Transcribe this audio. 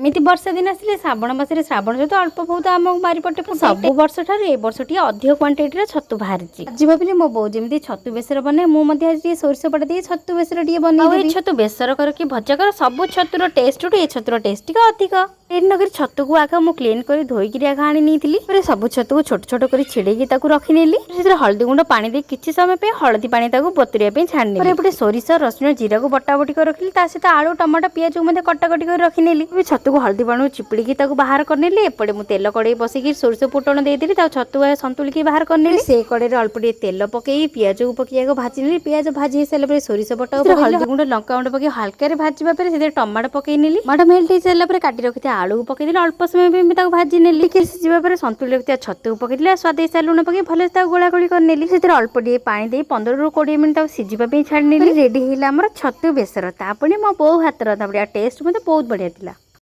ଏମିତି ବର୍ଷା ଦିନ ଆସିଲେ ଶ୍ରାବଣ ମାସରେ ଶ୍ରାବଣ ଛତୁ ଅଳ୍ପ ବହୁତ ଆମ ବାରିପଟେ ଫୁଟେ। ସବୁ ବର୍ଷ ଠାରୁ ଏ ବର୍ଷ ଟିକେ ଅଧିକ କ୍ୱାଣ୍ଟିଟିର ଛତୁ ବାହାରିଛି। ଆଜି ଭାବିଲି ମୋ ବୋଉ ଯେମିତି ଛତୁ ବେସର ବନାଏ, ମୁଁ ମଧ୍ୟ ଆଜି ଟିକେ ସୋରିଷ ବଟା ଦେଇ ଛତୁ ବେସର ଟିକେ ବନେଇ। ଏ ଛତୁ ବେସର କର କି ଭଜା କର, ସବୁ ଛତୁର ଟେଷ୍ଟଠୁ ଏ ଛତୁର ଟେଷ୍ଟ ଟିକେ ଅଧିକ। ଡେରି ନକରି ଛତୁକୁ ଆଗ ମୁଁ କ୍ଲିନ୍ କରି ଧୋଇକିରି ଆଗ ଆଣି ନେଇଥିଲି। ତାପରେ ସବୁ ଛତୁକୁ ଛୋଟ ଛୋଟ କରି ଛିଡେଇକି ତାକୁ ରଖିନେଲି। ସେଥିରେ ହଳଦୀ ଗୁଣ୍ଡ ପାଣି ଦେଇ କିଛି ସମୟ ପାଇଁ ହଳଦୀ ପାଣି ତାକୁ ବତୁରିବା ପାଇଁ ଛାଣିନେଲି। ପରେ ଏପଟେ ସୋରିଷ, ରସୁଣ, ଜିରାକୁ ବଟାବଟି କରି ରଖିଲି। ତା ସହିତ ଆଳୁ, ଟମାଟୋ, ପିଆଜକୁ ମଧ୍ୟ କଟାକଟି କରି ରଖିନେଲି। ଏବେ ଛତୁକୁ ହଳଦୀ ପାଣିରୁ ଚିପୁଡ଼ିକି ତାକୁ ବାହାର କରିନେଲି। ଏପଟେ ମୁଁ ତେଲ କଡ଼େଇ ବସେଇକି ସୋରିଷ ଫୁଟଣ ଦେଇଦେଲି। ତାକୁ ଛତୁ ସନ୍ତୁଳିକି ବାହାର କରିନେଲି। ସେ କଡ଼େଇରେ ଅଳ୍ପ ଟିକେ ତେଲ ପକେଇ ପିଆଜକୁ ପକେଇ ଆଗ ଭାଜି ନେଲି। ପିଆଜ ଭାଜି ହେଇସାରିଲା ପରେ ସୋରିଷ ବଟା, ହଳଦୀ ଗୁଣ୍ଡ, ଲଙ୍କା ଗୁଣ୍ଡ ପକେଇ ହାଲକାରେ ଭାଜିବା ପରେ ସେଥିରେ ଟମାଟୋ ପକେଇ ନେଲି। ଟମାଟୋ ମେଲ୍ଟ ହେଇସାରିଲା ପରେ କାଟି ରଖିଥିବା ଆଳୁକୁ ପକେଇଦେଲି। ଅଳ୍ପ ସମୟ ପାଇଁ ମୁଁ ତାକୁ ଭାଜି ନେଲି। ଟିକେ ସିଝିବା ପରେ ସନ୍ତୁଳି ରଖିଥିବା ଛତୁକୁ ପକେଇଦେଲି ଆଉ ସ୍ୱାଦ ହିସାବରେ ଲୁଣ ପକେଇ ଭଲରେ ତାକୁ ଗୋଳା ଗୋଳି କରିନେଲି। ସେଥିରେ ଅଳ୍ପ ଟିକେ ପାଣି ଦେଇ 15ରୁ 20 ମିନିଟ୍ ତାକୁ ସିଝିବା ପାଇଁ ଛାଡ଼ି ନେଲି। ରେଡି ହେଇଲା ଆମର ଛତୁ ବେସର, ତା ପୁଣି ମୋ ବୋଉ ହାତ ରନ୍ଧା ବଢ଼ିଆ। ଟେଷ୍ଟ ମଧ୍ୟ ବହୁତ ବଢ଼ିଆ ଥିଲା।